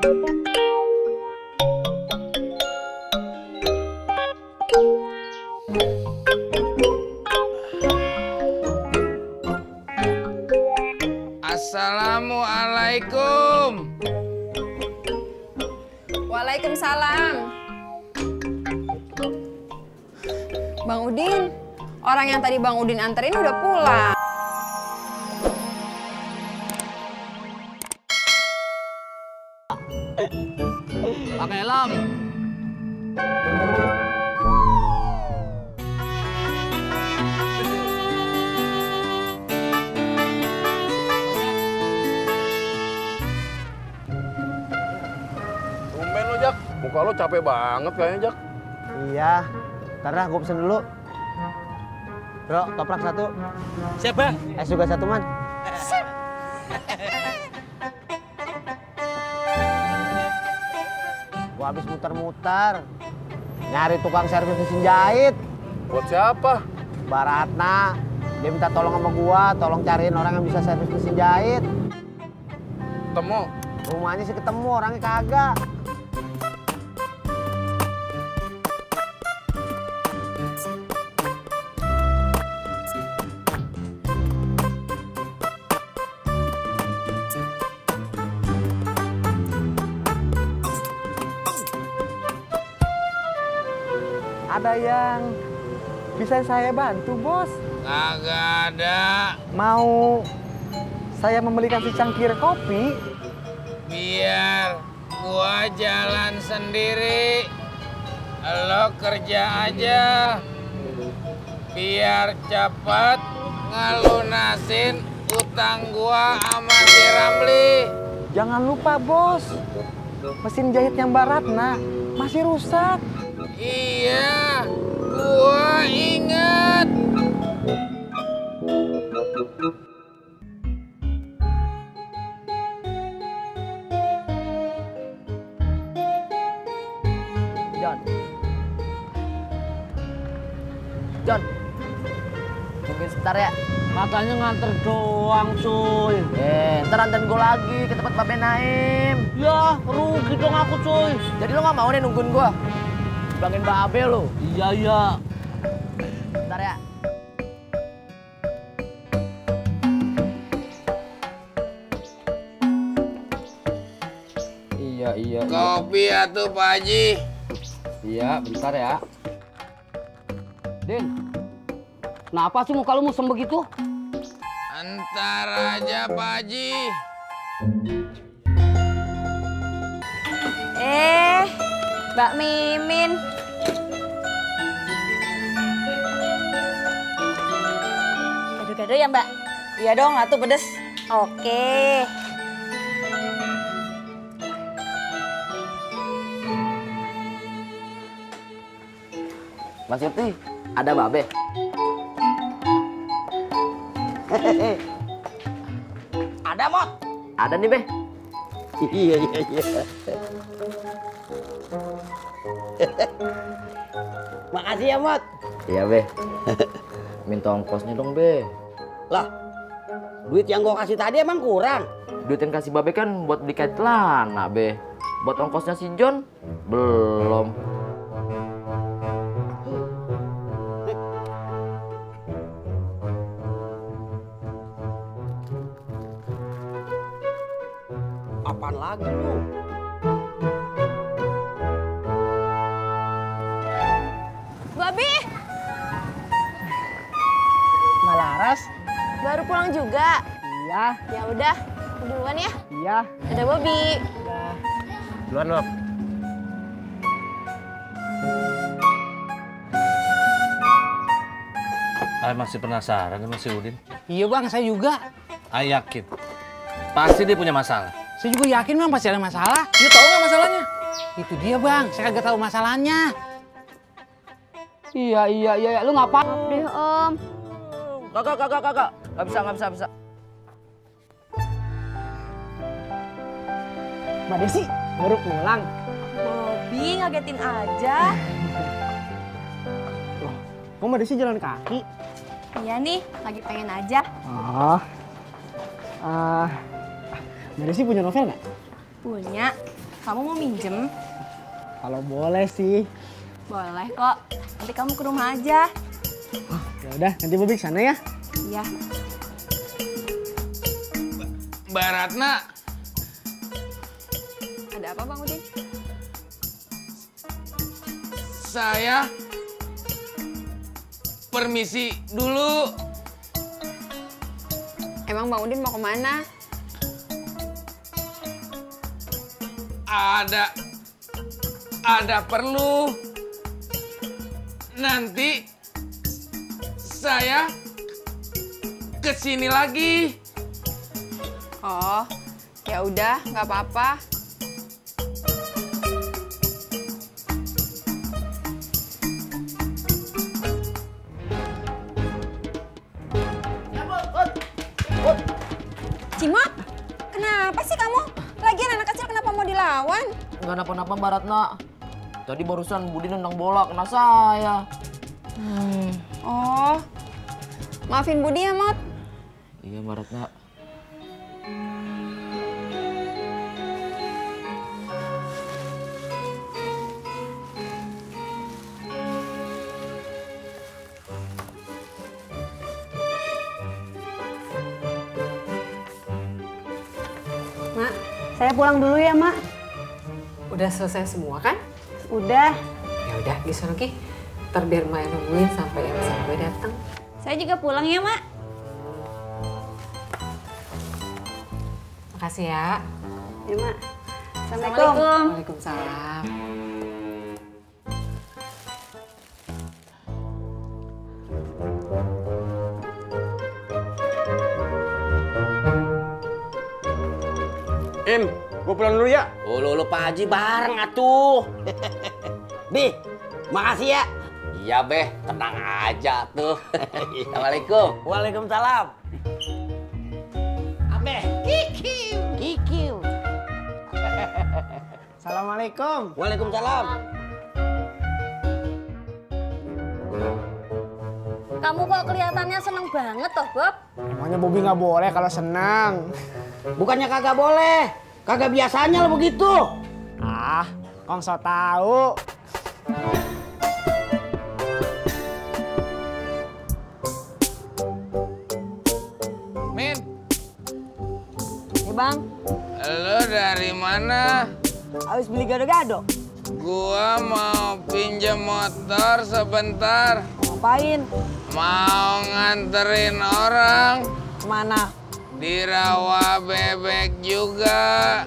Assalamualaikum. Waalaikumsalam. Bang Udin, orang yang tadi Bang Udin anterin udah pulang. Pakai helm. Tumben lo, Jak. Muka lo capek banget kayaknya, Jak. Iya, ntar dah gue pesen dulu. Bro, toprak satu. Siap, Bang. Es juga satu, Man. Gua habis muter-muter nyari tukang servis mesin jahit. Buat siapa? Baratna, dia minta tolong sama gua, tolong cariin orang yang bisa servis mesin jahit. Ketemu. Rumahnya sih ketemu, orangnya kagak. Ada yang bisa saya bantu, Bos? Kagak ada. Mau saya membelikan secangkir kopi? Biar gua jalan sendiri. Lo kerja aja. Biar cepet ngelunasin utang gua sama si Ramli. Jangan lupa, Bos. Mesin jahit yang Baratna masih rusak. Iya, gua inget. John, mungkin sebentar ya. Katanya nganter doang, cuy. Ntar anterin gue lagi ke tempat Babe Naim. Ya, rugi dong aku, cuy. Jadi lo gak mau nih nungguin gue? Bilangin Babe lo. Iya, iya. Bentar ya. Iya. Kopi atuh Pak Haji. Iya, bentar ya. Din, kenapa sih muka lu musem begitu? Entar aja Pak Haji. Mbak Mimin. Gado-gado ya, Mbak? Iya dong, atuh pedes. Oke. Mas Yurti, ada Babe? Ada, Mot. Ada nih, Be. Iya. Makasih ya, Mot. Iya, Be. Minta ongkosnya dong, Be. Lah, duit yang gua kasih tadi emang kurang? Duit yang kasih Babe kan buat beli kain celana, Be. Buat ongkosnya si John, belum. Apaan lagi lu? Babi, Mbak Laras? baru pulang juga. Iya. Ya udah, duluan ya. Iya. Ada Bobi. Duluan, Bob. Masih penasaran sama si Udin? Iya, Bang, saya juga. Yakin. Pasti dia punya masalah. Saya juga yakin, Bang, pasti ada masalah. Dia tahu nggak masalahnya? Itu dia, Bang. Saya kagak tahu masalahnya. Iya. Lu ngapain? Deh, Om. Kakak. Nggak bisa. Mbak Desi, baru pulang. Bobi ngagetin aja. Loh, kok Mbak Desi jalan kaki? Iya nih, lagi pengen aja. Oh. Mbak Desi punya novel nggak? Punya. Kamu mau minjem? Kalau boleh sih. Boleh kok. Nanti kamu ke rumah aja. Ya udah, nanti Bobi kesana ya. Iya. Mbak Ratna, Ada apa Bang Udin? saya permisi dulu. Emang Bang Udin mau kemana? Ada perlu. Nanti saya kesini lagi. Oh, ya udah, nggak apa-apa. Cimot, kenapa sih kamu? Lagian anak kecil kenapa mau dilawan? Nggak napa-napa Mbak Ratna. Tadi barusan Budi nendang bola kena saya. Oh, maafin Budi ya, Mot. Iya Mbak Ratna. Mak, saya pulang dulu ya, Mak. Udah selesai semua kan? Udah. Ya udah, di sana Ki. Ntar biar Maya nungguin sampai elsa gue datang. Saya juga pulang ya, Mak. Makasih ya. Ya, Mak. Assalamualaikum. Waalaikumsalam. Im, gue pulang dulu ya. Lu Pak Haji bareng atuh. Bi, makasih ya. Iya Beh, tenang aja tuh. Assalamualaikum. Waalaikumsalam. Abeh, Kikiu. Kikiu. Assalamualaikum. Waalaikumsalam. Kamu kok kelihatannya seneng banget toh, Bob? Emangnya Bobi nggak boleh kalau senang? Bukannya kagak boleh. Kagak biasanya lo begitu. Ah, kong so tahu. Min, Ya, Bang. lo dari mana? Habis beli gado-gado. Gua mau pinjam motor sebentar. Ngapain? Mau nganterin orang. Kemana? Di rawa bebek juga.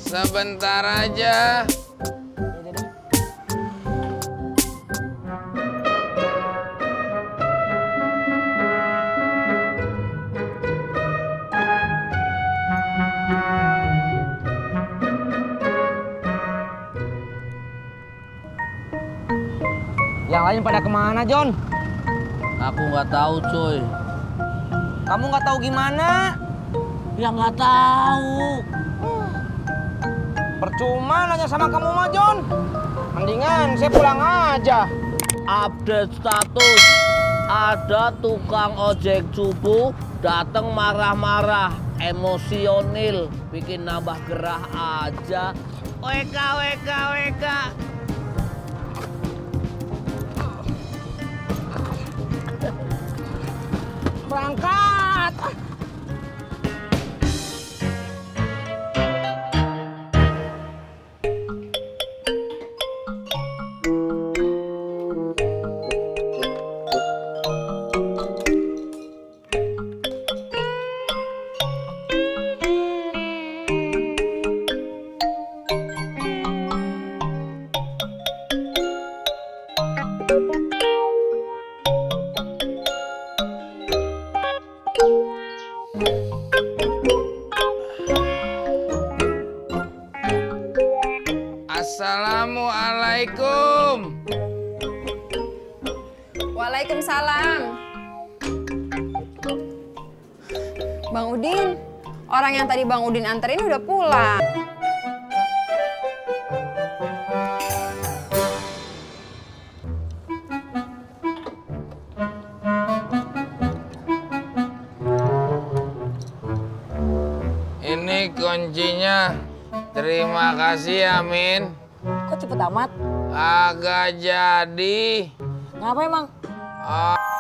Sebentar aja. Yang lain pada kemana, John? Aku nggak tahu cuy. Kamu nggak tahu gimana? Ya nggak tahu. Percuma nanya sama kamu mah, John. Mendingan saya pulang aja. Update status. Ada tukang ojek cupu datang marah-marah, emosional, bikin nambah gerah aja. WK. Berangkat. Assalamualaikum. Waalaikumsalam. Bang Udin, orang yang tadi Bang Udin anterin udah pulang. Ini kuncinya. Terima kasih ya, Min. Kok cepet amat? Agak jadi. Ngapa emang? Oh.